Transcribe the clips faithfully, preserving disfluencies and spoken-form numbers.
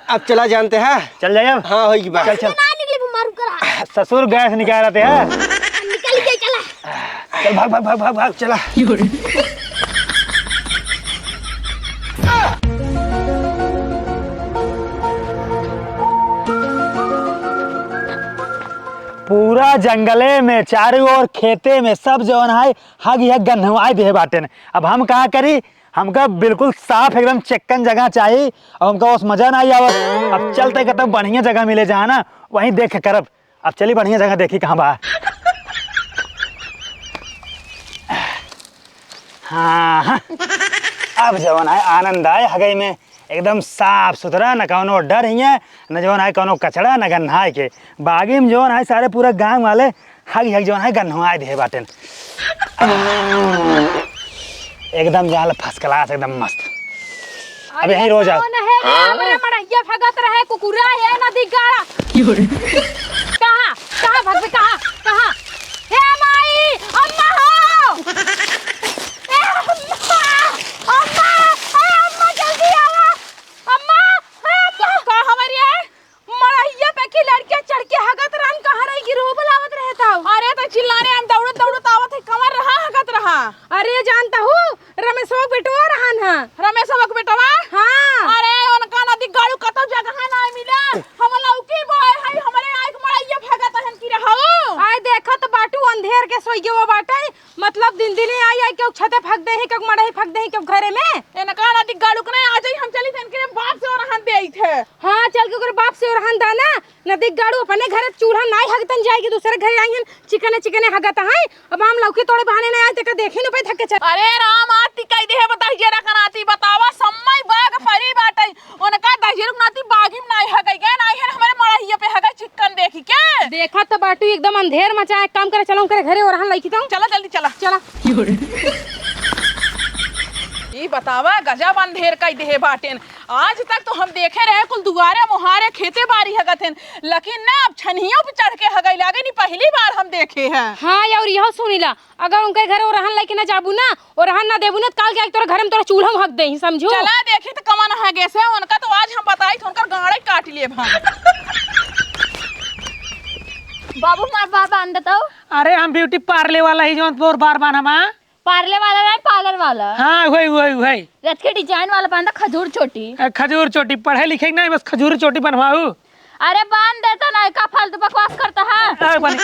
अब चला जानते हैं। चल जाए अब। हाँ, होई की बात। चल, चल। ना निकले, बीमार कर। ससुर गैस निकाल रहे हैं। निकल के चला। चल, भाग, भाग, भाग, भाग, भाग, चला। पूरा जंगले में, चारों ओर खेते में, सब जवन है, हग, हग गन्हवाई देहे बाटेन। अब हम का करी? हमका बिल्कुल साफ, एकदम चिक्कन जगह चाही। अब हमका ओस मजा नाहीं आवत। अब चलते कतौ बढ़िया जगह मिले जहाँ ना, वहीं देख के करब। अब चली बढ़िया जगह देखी कहाँ बा। हाँ, हाँ। अब जवन है आनंद आए हगई में, एकदम साफ सुथरा, न कौनो डर हियाँ, न जवन है कौनो कचड़ा, न गन्हाए के। बागी में जवन है सारे पूरा गाँव वाले हग हग जवन है गन्हवाए देहे बाटेन। एकदम जान ला first class, एकदम मस्त। अब अरे यहीं रोज आओ। कौन है रे? हमरा मड़ैया भगत रहे, कुकुरा है ना दिगाड़ा। कहाँ? कहाँ भगवे? कहाँ? कहाँ? हे माई, अम्मा हो! ए अम्मा! अम्मा! ए अम्मा, जल्दी आवा! अम्मा! ए अम्मा! का हमारी है? मड़ैया पे की लड़कियां चढ़ के हगत रहन, कहाँ रही गिरोह बुलावत रहे तौ? अरे तो चिल्लाने हम दौड़त दौड़त आवत है, कमर रहा हगत रहा। अरे जानता हूँ, रमेशवा के बेटवा रहन है। रमेशवा के बेटवा? हाँ। अरे उनका नदी गाड़ू कतौ जगह ना मिला। हम लौकी बोए है, हमरे आँख मड़ैया भगत हन की रहू। आय देखत बाटू अंधेर के सोई गए बाटे। मतलब दिन दिने आई आई केहू छते फँक देही, केहू मड़ही फँक देही, केहू घरे में। एनका नदी गाड़ू के नहीं आ जाई, हम चली थे इनके बाप से ओरहन दे आई थे। हाँ, चल के ओकरे बाप से ओरहन दाना, नदी गाड़ू अपने घरे चूल्हा नाई हगतन जाई कि दूसरे घरे आई हन, चिकने चिकने हगत हैं। अब हम लौकी तोड़े बहाने नहीं आए, तेका देखी न पे धक्के चल। अरे राम, आती कह दे है, बताई जरा कनाती, बतावा, सम्मई बाग परी बाटई। उनका दहिजरू के नाती बागी में नाई हगई गए, नाई है हमरे मड़हिया पे हगई चिक्कन देखी के। देखा तो बाटू एकदम अंधेर मचाए, काम करे, चलो उनके घरे ओरहन लइकी तो। चला जल्दी चला। चला। ई बतावा, गजब अंधेर कई देहे बाटेन। आज तक तो हम देखे रहे कुल दुआरे मुहारे खेते बारी हगत हेन, लेकिन ना अब छनियों पे चढ़ के हगई लागे नी, पहली बार हम देखे हैं। हाँ, और यह सुनीला, अगर उनके घरे ओरहन लइके ना जाबू ना, ओरहन ना देबू ना, त काल के आके तोरा घरे में तोरा चूल्हा में हग देही, समझू? चला देखी त कवन हगे से, उनका तो आज हम बताई त उनकर गाड़े काट लेब हम। बाबू, हमार बार बांध देतौ। अरे, हम ब्यूटी पार्ले वाला ही, जौन तोर बार बांध हमा। पार्ले वाला ना, पार्लर वाला। हाँ, वही, वही, वही। रथ के डिजाइन वाला बांधा, खजूर चोटी। ए, खजूर चोटी, पढ़े लिखे के नहीं, बस खजूर चोटी बनवाऊ। अरे बांध देता ना, का फालतू बकवास करता है? ए, बने।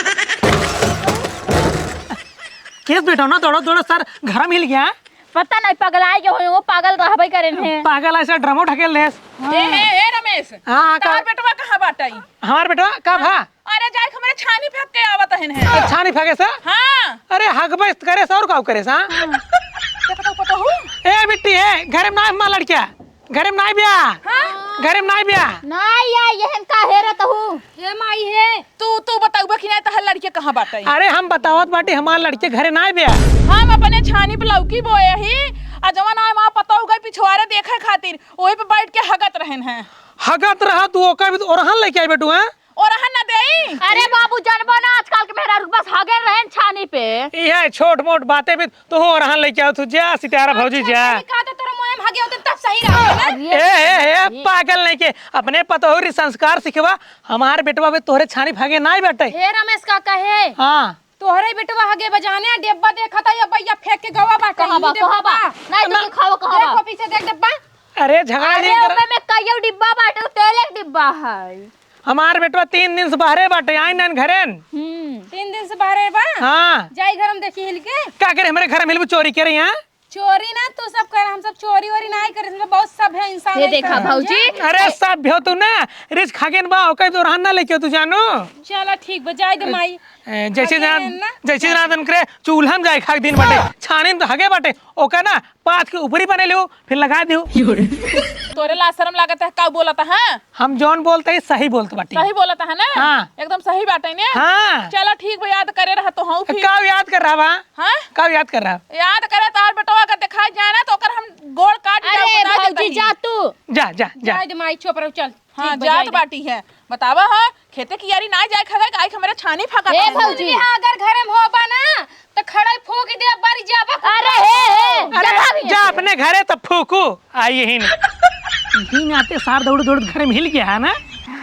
केस बेटा ना, दौड़ो, दौड़ो, सर, घर में हिल गया। पता नहीं, पगलाए के होई, वो पागल रहबे करेन है। पागल ऐसा ड्रमो ढकेल देस। ए, ए, ए, रमेश, हाँ, का? तोहर बेटवा कहाँ बाटई? हमार बेटवा का भा? अरे, जाए के हमरे छानी फेंक के आवत हन है। छानी फेंके से? हाँ। अरे, हगबे करे से और का करे से, हाँ? देखो तो पता हूँ। ए बिट्टी, ए, घरे में ना हमार लड़किया। घरे में नाई बिया। हाँ? घरे में नाई बिया। नाई या, यहन का हेरत हू? हे माई हे। तू, तू बताउबा कि नाई, तहर लड़के कहाँ बाटे? अरे हम बतावत बाटी, हमार लड़के घरे नाई बिया। हम अपने छानी पे लौकी बोए ही, आ जवन आए माँ पता हो गई पिछवारे देखे खातिर, ओही पे बैठ के हगत रहन हैं। हगत रहा तू, ओकर भी तो ओरहन लेके आई बेटू, हैं? ओरहन ना देई। अरे बाबू, जानबो ना, आजकल के मेहरारू बस हगे रहन छानी पे। इहे छोट मोट बातें भी तू ओरहन लेके आओ, तू जा सितारा भौजी अच्छा, जा। सही कहा तो तोरा मोए में हगे होते तब सही रहा ना। अरे ए, ए, ए, ये पागल नहीं के, अपने पतोहरी संस्कार सिखवा, हमार बेटवा भी तोहरे छानी भागे नाई बाटे। हे रमेश काका हे। हाँ। तोहरे बेटवा हगे बजाने, डिब्बा देखा था, ये भैया फेंक के गवा बाटे, कहाँ बा, ई देखो कहाँ बा? बा। नहीं, तू ना। दिखाओ, कहाँ बा? देखो पीछे देख डिब्बा। अरे झगड़ा अरे, नहीं कर। ओमे में कईयो डिब्बा बाटे, तेल एक डिब्बा है। हमार बेटवा तीन दिन से बाहरे बाटे, आई नैन घरे न। हम्म। तीन दिन से बाहरे बा? हाँ। जाई घर में देखी हिल के। का करे हमरे घर में हिलबू चोरी करे यहाँ? चोरी ना तू सब कर, हम सब चोरी वोरी नाई करे, हम सब बहुत सभ्य इंसान ये है, देखा समझे? भौजी। अरे सभ्य हो तू ना, रिच खागेन बा, ओकर तो रहन ना लेके तू जानो। चला ठीक बा, जाए दे माई। ए, जैसे हगे जना, ना? जैसे जना दन करे, चूल्हा में जाए खाक दिन बाटे, हाँ। छाने में तो हगे बाटे, ओका ना, पाथ के ऊपरी बने लियो, फिर लगा दियो। तोरे ला शर्म लागत है, का बोलत है, हाँ? हम जौन बोलते ही सही बोलत बाटी। सही बोलत है ना? हाँ। एकदम सही बाटे ने? हाँ। चला ठीक बा, याद करे रहा तो हूँ फिर। का याद कर रहा बा? हाँ? का याद कर रहा? याद करे तार बेटवा का दिखाई जाए ना तो ओकर हम गोड़ काट अरे जाओ, बता भौजी देता ही। जा तू। जा, जा, जा। जाए दे माई चुप रहो, चल। हाँ, ठीक बा, जात जाए दे। बाटी है। बतावा हो, खेते कियारी ना जाए खगै, काहे कि हमरे छानी फाका ए था। भौजी। सुन लिहा, अगर घरे में होबा ना, त खड़ाई फूंक दे, बारी जाबा। अरे हे, हे, अरे, जा भाभी जा यहाँ से। अपने घरे त फूकू, आई ही नहीं। दिन आते सार दौड़ दौड़ घर में हिल गया है ना।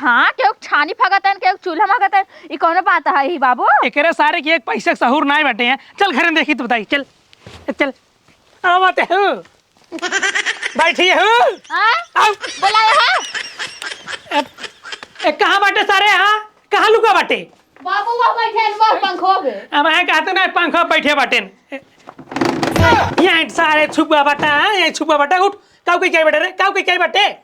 हाँ, केहू छानी फगतन, केहू चूल्हा मगतन, ई कौनो बात है ही बाबू? एकरे सारे के एक पैसा के सहूर नाई बाटे हैं। चल घर में देखी तो बताई, चल, चल। आवा ते हूँ। बैठी हूँ। हाँ? अब बोला है? ए, ए, कहाँ बाटे सारे, हाँ? कहाँ लुका बाटे? बाबू, वह बैठे हैं, वह पंखो पे। अब है कहते ना, पंखो बैठे बाटे। यहाँ सारे छुपा बाटा, हाँ? यहाँ छुपा बाटा, उठ। काऊ के क्या बाटे रे? काऊ के क्या बाटे?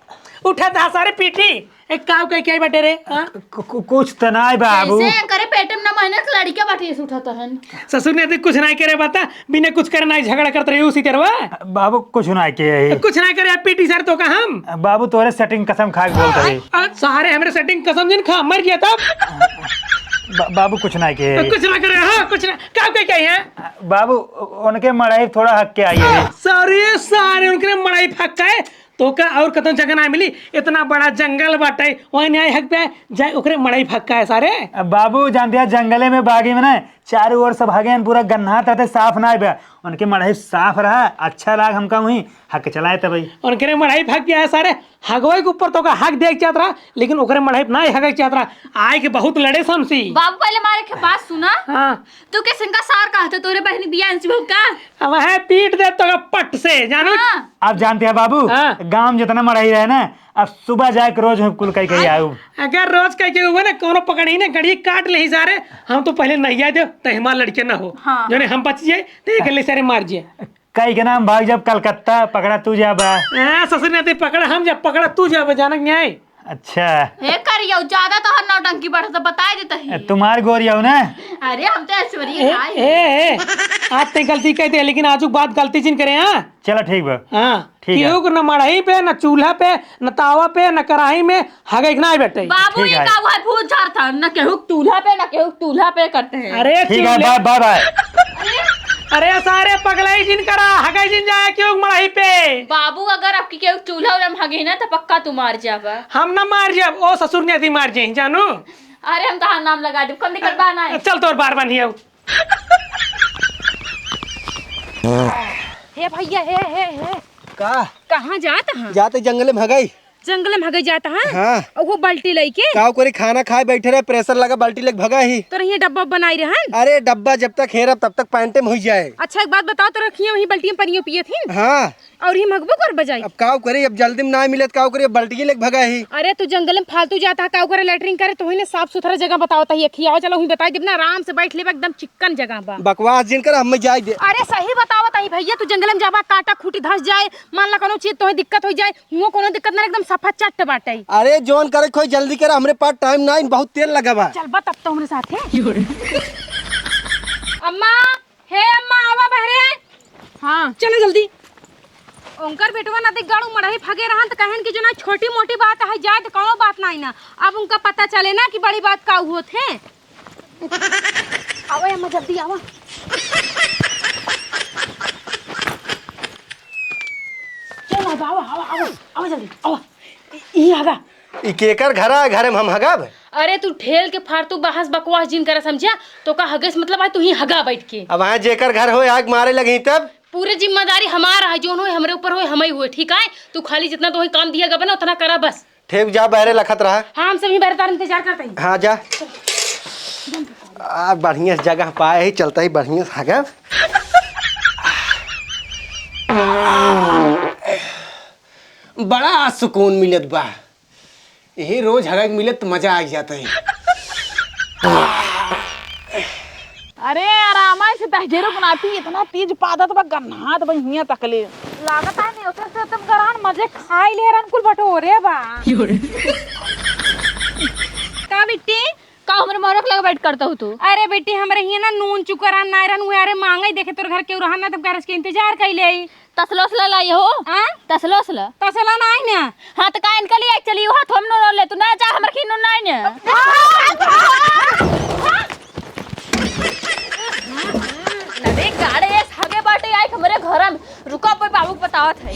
उठा था सारे पीटी। ए, काऊ के क्या बाटे रे? हाँ? कु-, कु-, कुछ त नाई बाबू। कैसे करे पेट में ना महीने के लड़के बाटे, इस उठा तो हन। ससुर ने तो कुछ नाई करे बता, बिना कुछ करे नाई झगड़ा करत रही उसी तरह। बाबू, कुछ नाई के है। कुछ नाई करे, आप पीटी सर तो का हम? बाबू, तोरे setting कसम खा के बोलत है। आ, सारे हमरे setting कसम जिन खा, मर गया तब। बा-, बाबू, कुछ नाई के है। कुछ ना करे, हाँ, कुछ ना। काऊ के क्या है? बाबू, उनके मड़ाई थोड़ा हक के आई है। सारे, सारे उनके मड़ाई हक का है। तो का और कतौ जगह ना मिली? इतना बड़ा जंगल बाटे, वहीं नहीं हक पे जाए, ओकरे मड़ई फक्का है सारे। अब बाबू, जानते हैं, जंगले में, बागी में ना, चारों ओर सब हगेन, पूरा गन्हात रहते, साफ ना बे। उनके मड़ई साफ रहा, अच्छा लाग हमका वहीं, हक चलाए तबई। उनके मड़ई फक गया है सारे, हगवे के ऊपर तो का हक देख चाहत रहा, लेकिन ओकरे मड़ई ना हगे चाहत रहा। आए के बहुत लड़े समसी। बाबू, पहले मारे के बात सुना। हाँ। तू कैसे इनका सार कहते, तोरे बहनी बिया इंची बहू का? अब है पीट दे तो पट से, जानू? हाँ। आप जानते हैं बाबू, हाँ। गांव में जितना मड़ई रहे ना, अब सुबह जाके रोज हम कुल कह के आऊ। अगर रोज कह के हुआ ना, कोनो पकड़ी ना, गड़ी काट ले सारे। हम तो पहले नहीं आए दे, तो हमारे लड़के ना हो। हाँ। जो हम बच जाए, तो ये कर ले सारे मार जाए। कई के नाम भाग जब कलकत्ता, पकड़ा तू जाबा। ए, ससुर ने ते पकड़ा हम जब, पकड़ा तू जाबा, जानक नहीं आए। अच्छा। हे करियो, ज्यादा तोहर नौटंकी बढ़त, बताए देता ही। ए, तुम्हार गोरियो ना। अरे, हम तो ऐश्वर्या ए, राय। ए, ए, आज ते गलती कह दे, लेकिन आजू के बाद गलती जिन करे, हाँ? चलो, ठीक बा। हाँ। ठीक है। केहू के न मड़ही पे, न चूल्हा पे, न तावा पे, न कराही में, हगे के नाई बैठे। बाबू, ठीक ये है। का हुआ है, भूत झाड़ था, न केहू के चूल्हा पे, न केहू के चूल्हा पे करते हैं। अरे, ठीक है, चूल्हे बाय, बाय, बाय। अरे, सारे पगलाई जिन करा, हगे जिन जाए केहू के मड़ही पे। बाबू, अगर आपकी केहू के चूल्हा उल्हा में हगे ना, तो पक्का तू मार जाबा। हम ना मार जाब, ओ ससुर ने अथी मार जाए, जानू। अरे, हम तहार नाम लगा देब, कौन दिक्कत बा ना? चल, तोर बार बनिया। हे भैया, हे, हे, हे। का? कहाँ जात हैं? जाते जंगल में हगई। जंगल में हगई जात हैं? हाँ। और वो बाल्टी लइके? काव करे, खाना खाए बैठे रहे, pressure लगा, बाल्टी लेके भगा ही। तो रहिए डब्बा बनाई रहन? अरे, डब्बा जब तक हेरब, तब तक पैंटे में हुई जाए। अच्छा, एक बात बताओ, तो रखिए वहीं बाल्टी में पनियो पिए थी? हाँ। और ही मगबो कर बजाई। अब काव करे, अब जल्दी में ना मिलत, काव करे, अब बाल्टी लेके भगा ही। अरे, तू जंगल में फालतू जाता है, काव करे, लैट्रिन करे, तो वही ने साफ सुथरा जगह बतावत ही। अखिया, चलो, वहीं बताई देब ना, आराम से बैठ लेबा, एकदम चिक्कन जगह बा। बकवास जिन कर, हमें जाए दे। अरे, सही बतावत ही भैया, तू जंगल में जाबा, काटा खूटी धस जाए, मान ला कोनो चीज तोहे दिक्कत हो जाए, हुआ कोनो दिक्कत ना, एकदम सफा चट्ट बाटे। अरे, जोन करे खोई जल्दी करे, हमरे पास time ना, बहुत तेल लगा बा। चल बा तब तो हमरे साथ है। अम्मा, हे अम्मा, आवा बहरे। हाँ। चलो जल्दी। उनकर बेटवा नदी गड़ू मड़ही फगे रहन त कहन कि जो ना छोटी मोटी बात है, जाए त कौनो बात नाई ना। अब उनका पता चले ना कि बड़ी बात का होत है। आवा अम्मा, जल्दी आवा। चल अब आवा, आवा, आवा, आवा जल्दी, आवा। ई, ई आगा। ई केकर घर आ? घरे में हम हगब? अरे तू ठेल के फालतू बहस बकवास जिन करा समझा, तो का हगे से मतलब है तू ही हगा बैठ के। अब वहाँ जेकर घर होए आग मारे लगी तब? पूरे जिम्मेदारी हमार है, जोन होए हमरे ऊपर होए, हम ही होए, ठीक है? तू खाली जितना तोहे काम दिया गबा ना उतना करा बस। ठीक, जा बहरे लखत रहा। हाँ, हम सब ही बहरे तार इंतजार करते हैं। हाँ, जा। आ, बढ़िया से जगह पाए ही, चलता ही बढ़िया से हगब। बड़ा आज सुकून मिलत बा। यही रोज हगई के मिले त मजा आ जाता है। अरे आरामा से तहजेरो बनाती, इतना तेज पादत बा, गन्हात बा हियां तकले। लागत है नहीं उतर से तुम गरान मजे खाई ले रन कुल बटोरे बा। का बिट्टी, का हमरे मौरक लगे बैठ करता हूँ तू? अरे बेटी, हमरे हियां ना नून चुकरान नाय रहन, उहे अरे मांगई देखे तोर घर केहू रहन ना, तब गैरस के इंतजार कई ले। तसला उसला लाई हो? आ? तसला उसला? तसला नाई ना। हाँ, तो का इनका लिए चली हो? थोम नून ले, तू ना जा, हमर खी नून नाई ना। अरे गाड़े, ये हगे बाटे आई हमरे घर में। रुका, पर बाबू बतावत है।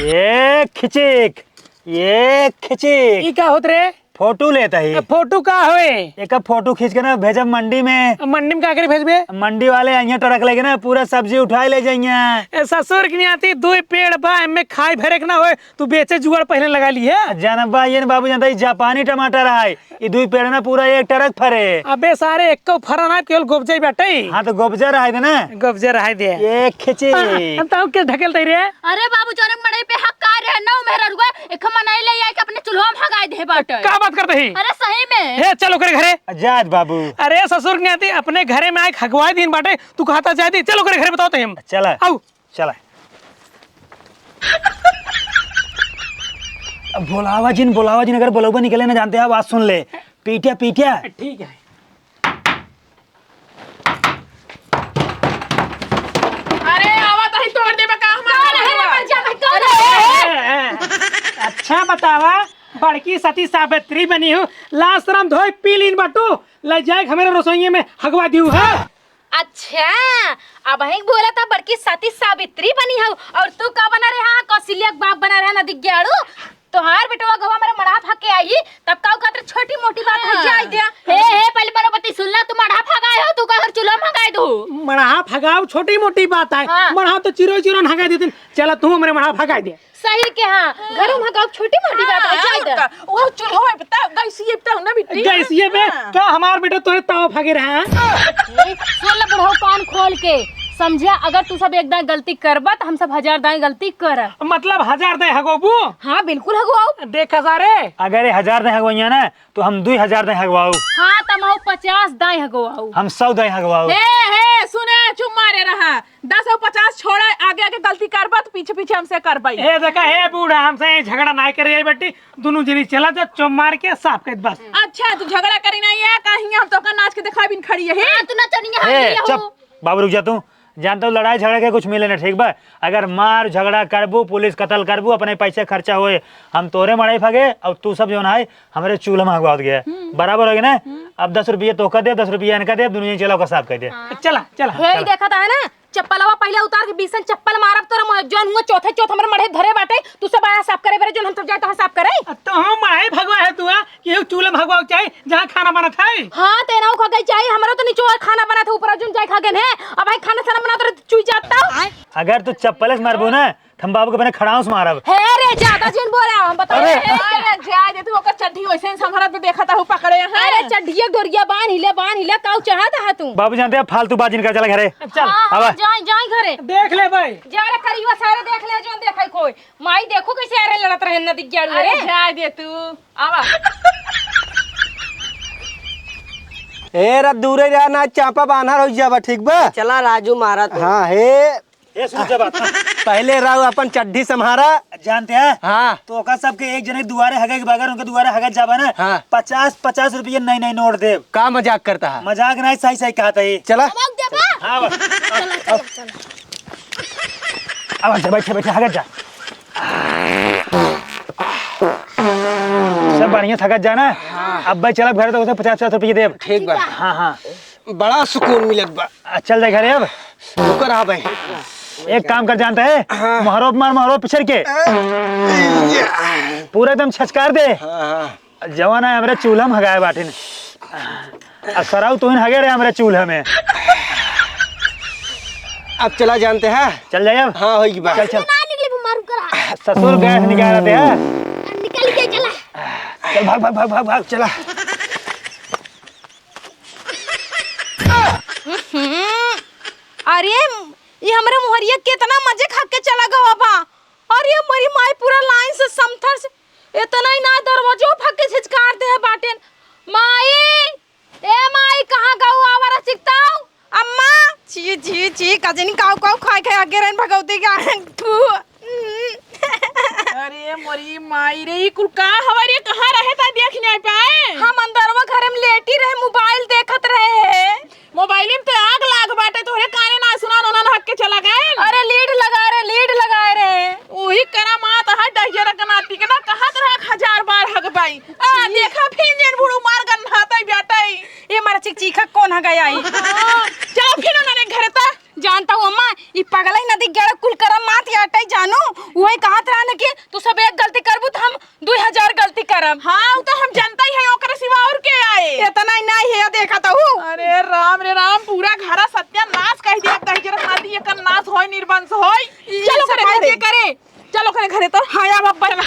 ए खिचिक, ए खिचिक। ई का होत रे? फोटो लेत ही। ए, फोटो का होए? एक फोटो खींच के ना भेजब मंडी में। मंडी में का करे भेजबे? मंडी वाले अइहें ट्रक लेके ना पूरा सब्जी उठाए ले जइहें। ए, ससुर की नाती दुई पेड़ बा, एमे खाए भरे के ना होए, तू बेचे जुगाड़ पहिले लगा ली है। जानब बा, ये न बाबू जानता, ई जापानी टमाटर है, ई दुई पेड़ ना पूरा एक ट्रक फरे। अबे सारे, एक्को फरा ना, केवल गोबजाई बाटे। हाँ, तो गोबजा रहे दे ना। गोबजा रहे दे। ये खिची। हाँ, हम तो के ढकेल दे रे। अरे बाबू, जौन मड़ई पे हक का रहे ना, मेहररुआ, एक मनई ले आए के अपने चूल्हा में हगाए दे बाटे। का बात करते ही? अरे सही में। हे, चल ओकरे घरे। जात बाबू। अरे ससुर के नाती अपने घरे में आए हगवाए दिन बाटे, तू कहता जाए दी, चल ओकरे घरे बताओ तो हम। चला। आऊ। चला। अब बोलावा जिन, बोलावा जिन, अगर बोलौबा निकले ना जानते, आवाज सुन ले। पीटिया, पीटिया। ठीक है। अरे, आवा तही तोड़ देबा का हमार कौन है रे बच्चा? कौन है? अच्छा बतावा, बड़की सती सावित्री बनी हूँ, लाज शरम धोए पी लीन बाटू, ले जाए के हमरे रसोइये में हगवा दिहू है। अच्छा, अबहीं बोला था बड़की सती सावित्री बनी हूँ, और तू का बना रहे? हाँ, कौशल्या के बाप बना रहे ना दिग्गाड़ू। तोहार बेटवा गवा मेरे मड़हा फाके आई, तब का कहत रहे छोटी मोटी बात है, हाँ। जाए दिया। हे, हे, पहले बरोबती सुन ला, तू मड़हा फाका हो, तू का घर चूल्हा में हगाए दो। मड़हा फगाओ छोटी मोटी बात है, हाँ। मड़हा तो चिरो चिरो हगाए देते। चला तू हमरे मड़हा फगाए दे। सही के हाँ, हाँ। घरों में हगाओ छोटी मोटी बात है, हाँ, जाए और दे। का? वो चूल्हा पे ता-, गैसिए पे ता ना बिट्टी। गैसिए पे हाँ। का हमार बेटा तोरे तावा फाके रहा है? ए, सुन ले बुढ़ऊ कान खोल के, समझा, अगर तू सब एक दाएं गलती करबा तो हम सब हजार दाएं गलती करब। मतलब हजार दाएं हगोबू? हाँ, बिल्कुल हगवाओ। देखा सारे, अगर ये हजार दाएं हगवाइया ना, तो हम दुई हजार दाएं हगवाओ। हाँ, तम हो पचास दाएं हगवाओ। हम सौ दाएं हगवाओ। हे, हे, सुने, चुप मारे रहा। दस और पचास छोड़ा, आगे, आगे गलती करबा तो पीछे, पीछे हमसे करबा ही। ए, देखा, हे बूढ़ा, हमसे ये झगड़ा ना करे, ये बेटी, दोनों जनी चला जा, चुप मार के साफ कर बस। अच्छा, तू झगड़ा करी नहीं है, कहीं हम तो का नाच के दिखा बिन खड़ी है। हाँ, तू ना चढ़िया, हम ए, नहीं चुप, हूँ। बाबू रुक जा तू। जानता हूँ, लड़ाई झगड़ा के कुछ मिले ना, ठीक बा? अगर मार झगड़ा करबू, पुलिस कतल करबू, अपने पैसे खर्चा होए, हम तोरे मड़ई फगे और तू सब जौन है, हमरे चूल्हा में हगवावत गया। हम्म। बराबर हो गया ना? हम्म। अब दस रुपये तोहका दे, दस रुपये इनका दे, दुनिया चला ओका साफ कर दे। हाँ। चला, चला, हे, चला। देखा था है ना, चप्पलवा पहले उतार के बीसन चप्पल मारब तोरा मुँह, जौन हुआ चौथे चौथ हमरे मड़ई धरे बाटे, तू सब आया साफ करे बरे, जौन हम सब जाए तहाँ साफ करे। अब तो हम मड़ई भगवा है तू, आ? कि एगो चूल्हा में हगवाओ के चाही, जहाँ खाना बनत है। हाँ, ते ना खा के चाही, हमरा तो निचोड़ खाना बनत है, ऊपर अर्जुन जाए खा गए हैं। अब भाई खाना साना बनात रहे, चुई जाता। अगर तू चप्पले से मारबू ना, तो हम बाबू के बने खड़ाऊं से मारब। हे रे, ज्यादा जिन बोला, हम बता अरे। रहे हैं। अरे, जाए दे तू, ओकर चड्ढी वैसे ही संभरत में देखा था, हूँ पकड़े हैं। अरे, चड्ढिया डोरिया बांध हिले, बांध हिले, काऊ चाहत है तू? बाबू जानते हैं, फालतू बात जिन कर, चला घरे। चल। हाँ, हाँ, आवा। जाए, जाए घरे। देख ले भाई। जा रे करियो, सारे देख ले, जौन देखे कोई। माई देखो कैसे आ रहे, लड़त रहे, नदी ग्याड़ू अरे, रे। जाए दे तू। आवा। ए रा, दूरे रहा ना, चापा बान्हर हो जाबा, ठीक बा? चला राजू मारा तू। हाँ, हे। ए, सुन जा बात। पहले राव अपन चड्ढी सम्हारा। जानते हैं? हाँ। तो ओका सबके एक जने दुआरे हगे के बगैर उनके दुआरे हगे जाबा ना। हाँ। पचास, पचास रुपये नई नई नोट देब। का मजाक करता है? मजाक नहीं, सही सही कहता है। चला। हम आउक देबा? हाँ, बस। चला, चला, चला। अब अच्छा, बैठे, बैठे, हगत जा। सब बढ़िया थकत जा ना। हाँ। अब भाई चलब घरे तो उसे पचास, पचास रुपये देब। ठीक बा। हाँ, हाँ। बड़ा सुकून मिलत बा। आ, चल जाए घरे अब। रुको रहा भाई। एक काम कर जानता है? हाँ। मोहरो पे मार, मोहरो पिछड़ के। ए, या। पूरा एकदम छचकार दे। हाँ, हाँ। जवान है, हमरे चूल्हा में हगाए बाटिन। आ सराउ तुहिन हगे रहे हमरे चूल्हा में। अब चला जानते हैं? चल जाए अब। हाँ, होई की बात। चल, चल। ना निकले, बीमार करा। ससुर गैस निकाल रहे हैं। निकल के चला। चल, भाग, भाग, भाग, भाग, भाग, चला। हम्म। अरे, ये हमरे मोहरिया कितना मजे खा के चला गवा बा। अरे, मोरी माई पूरा लाइन से समथर से इतना ही ना दरवाजो फक के झिझकार दे बाटेन। माई, ए माई, कहाँ गऊ आवारा चिकताऊ? अम्मा, छी, छी, छी, कजनी काऊ काऊ खाए खाए आगे रहन भगवती के आंख थू। अरे मोरी माई रे, ई कुल का हवा रे? कहाँ रहे ता देख नहीं पाए? हम अंदरवा घरे में लेटी रहे, मोबाइल देखत रहे। मोबाइल में तो आग लाग बाटे, तोहरे काने ना सुना, नोना हक के चला गए। अरे लीड लगा रहे, लीड लगा रहे। वही करामात है दहिजरा के नाती के ना, कहत रहा हजार बार हग पाई। आ, देखा फिर जेन बुढ़ू मार गन्हातई बेटई। ये मारा चिक चीखा कौन हगाई आई? हाँ, चलो फिर उन्होंने घर ता। जानता हूँ अम्मा, ई पगलई नदी गड़ा कुल करामात याटई जानू। वही कहत रहा न कि तू सब एक गलती करबू तो हम दुई हजार गलती ती करब। हाँ, उ तो हम जनता ही है, ओकरे सिवा और के आए? इतना ही नहीं है, देखा तो हूँ। अरे राम रे राम, पूरा घरा सत्यानाश कह दिया। अब दहिजरा नाती एकर नाश होय, निर्वंश होय। ई चलो करे सफाई घरे। के करे, चलो करे घरे तो। हाँ, अब, अब बना।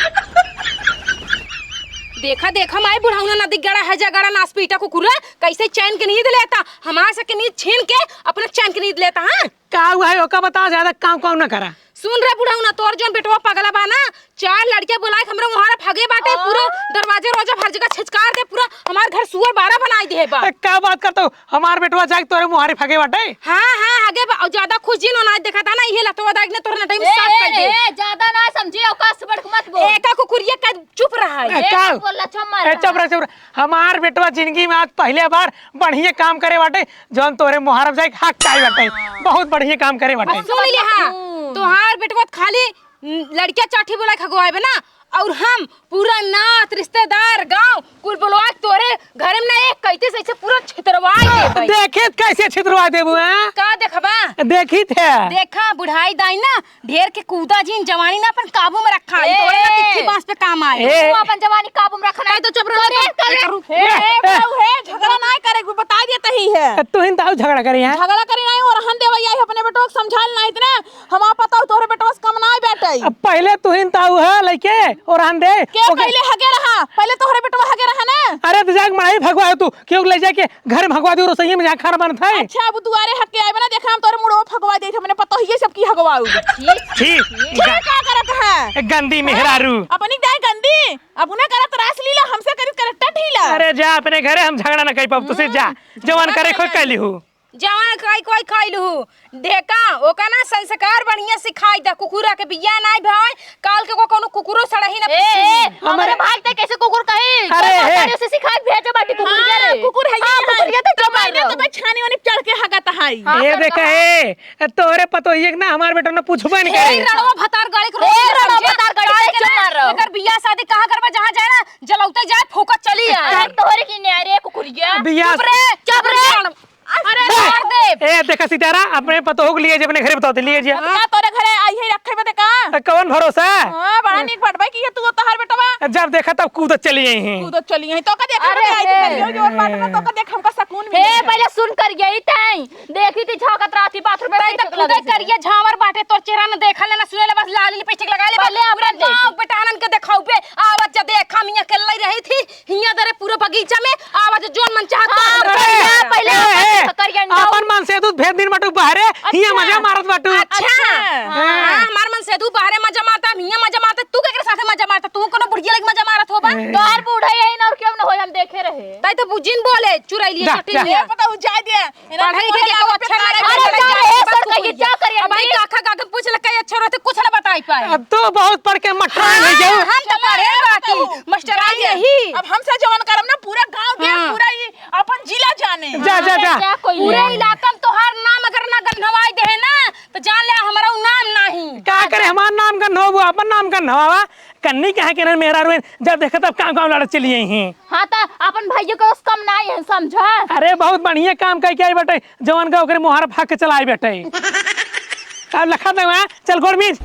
देखा, देखा, माई बुढ़ौना नदी गड़ा है, जगड़ा नास पीटा कुकुरा, कैसे चैन के नींद लेता, हमार से के नींद छीन के अपना चैन के नींद लेता, हाँ? का हुआ है, ओका बताओ, ज्यादा काम काम ना करा। सुन रे बुढ़ऊ ना, तोर जौन बेटवा पगला बा ना, चार लड़के बुलाए के हमरे मुहारे फगे बाटे, आ। पूरा दरवाजे रोजा हर जगह छिचकार दे, पूरा हमार घर सुअर बाड़ा बनाई दे बा। ए, का बात करत हो? हमार बेटवा जाके तोरे मुहारे फगे बाटे? हाँ, हाँ, हगे बा। और ज्यादा खुश जिन होना देखा था ना, इहे लतवा दाग ने तोरे नटई में ए, साफ कर दे। ए, ज्यादा ना समझी, औकात से बढ़ के मत बोल। एका कुकुरिया का चुप रहा है। ए, ए, का? बोल, लच्छा मार ए, चुप रहा। रह, चुप रह। हमार बेटवा जिंदगी में आज पहले बार बढ़िया काम करे बाटे, जौन तोरे मुहारब जाए हक चाही बाटे। बहुत बढ़िया काम करे बाटे। सुन ले, हाँ, हम्म। तोहार बेटवा त खाली, उम, लड़किया चाठी बोला खगवाए बे ना, और हम पूरा नात, रिश्तेदार, गांव कुल बोलवा के तोरे घर में ना एक कैते से ऐसे पूरा छितरवाए देबे। देखित कैसे छितरवा देबू, हैं? का देखबा? देखित है। देखा, बुढ़ाई दाई ना, ढेर के कूदा जिन, जवानी ना अपन काबू में रखा, ई ए, तोरे ना ए। तित्थी बांस पे काम आए। ए। तू अपन जवानी काबू में रखना है। तो चुप रहो, तो देख, कर। ए, ए, ए। बाबू, हे, झगड़ा ना करे, वो बता दिया तही है। तुहिन ताऊ झगड़ा करे हैं। झगड़ा करे नहीं, और हन देवैया ही अपने बेटवा के समझाल ना इतने, हम आप बताओ तोहरे बेटवा से कम ना बैठे। अब पहले तुहिन ताऊ है लइके, और हन दे। के ओके। पहले हगे रहा, पहले तोहरे बेटवा हगे रहा ना। अरे तो जाके मड़ाई भगवा है तू, क्यों ले जाके घर में हगवा दियो, रसोई में जहाँ खाना बनत है। अच्छा, अब दुआरे हग के आइबे ना, देखा हम तोरे मुड़वा फगवा देत, हमने पतोहिए सब की हगवाऊ। छी। छी। का करत है? ए, गंदी मेहरारू। अपनी दाई गंदी, अब उन्हें करत रास लीला, हमसे करित करत टट हीला। अरे जा अपने घरे, हम झगड़ा ना कर पाब, तुसे जा। हम्म। जवन करे कोई कर लिहू। जवन खाई कोई खाई लिहू। देखा, ओका ना संस्कार बढ़िया सिखाई दा, कुकुरा के बिया ना भाई, काल के को कोनो कुकुरो सड़ही ना ए, पूछी। ए, हमरे हमरे भाई ते कैसे कुकुर कही? अरे, तोर हे। महतारी उसे सिखाए के भेजे बाटी कुकुरिया हाँ, रे। कुकुर है हाँ, ये कुकुरिया है। तो तो चुप मारे रहो। तो भाई छानी वानी चढ़ के हगत है। हाँ, ए, तो देखा, कहा। ए, तोहरे पतोहिए के ना हमार बेटा ना पूछबे नहीं ए, करे। रणवा भतार गाड़ी के ए, रोज रणवा समझे। भतार गाड़ी काल के के चुप ना, मार रहो। एकर बियाह शादी कहाँ करबा, जहाँ जाए ना, जलौते जाए, फूकत चली आए। अरे, तोहरे की न्याय रे कुकुरिया। बियाह चुप रे, चुप रे। अरे, बे! मार दे। ए, देखा सितारा, अपने पतोह के लिए जे अपने घरे बताओ, लिए जे। अब का तोरे घरे आई है, रखे बदे का? त कौन भरोसा? हाँ, बड़ा नीक बटबे कि ये तू तोहार बेटवा। जब देखा तब कूदत चली आई हैं। कूदत चली आई, तो का देख अरे, हमरे आई थी हे। करियो, जोर बात में तो का देख हमका सुकून हे, मिले। पहले सुन कर यही तई। देखी थी झांकत रहती बाथरूम में तई बैठ तो के कूदे लगे। करिया झांवर बाटे, तोर चेहरा न देखल न सुने ले, बस लाली लिपस्टिक लगा ले, पहले पूरा अपन देख। गाँव बेटानन के देखाऊ पे। आवत जा देखा, मियाँ के लई रही थी, हियाँ दरे पूरा बगीचा में आवाज जोन मन चाहत हाँ, तोन पहले, पहले ए, अपन ए, करियन डाउन। अपन मन से तू भेद दिन बाटू बाहरे, हियाँ अच्छा। मजा मारत बाटू। अच्छा। हाँ। हाँ, हमार मन से तू बाहरे मजा मारता, हियाँ मजा मारता, तू केकरे साथे मजा मारता? तू कोनो बुढ़िया लगे मजा मारत होबा? ए। तोहार बूढ़ा यही ना और क्यों ना हो, हम देखे रहे। तई तो बुझिन बोले, चुरैलिए जा, चटिन जा। ये पता हो जाए दे। पढ़ाई के केकरो अच्छा ना अरे लगे, का रे, बस सर, कुछ कहिए, क्या करिए अब भाई? काका, काका पूछ ले, कहीं अच्छा रहते, कुछ ना बताई पाए। अब तो बहुत पढ़ के मट्ठा हाँ, नहीं जाऊ। हम तो पढ़े बाकी, मास्टर आई यही। अब हमसे जवन करम ना, पूरा गांव देख, हाँ। पूरा ये अपन जिला जाने। जा, जा, जा। क्या कोई पूरे है? इलाका में तोहार नाम अगर ना गंधवाई दे ना, तो जान ले हमारा उ नाम नहीं। का करे, हमार नाम गंधवाबू, अपन नाम गंधवावा। कन्नी कहाँ के ना मेहरारू, जब देखा तब काम काम लड़त चली आई हैं। हाँ, त अपन भाइयों के ओस कम नाई है, समझा? अरे, बहुत बढ़िया काम कई के आई बेटे, जवन का ओकरे मोहार फाक के चलाई बेटे। अब लखा दे वहाँ, चल गोड़ मीज।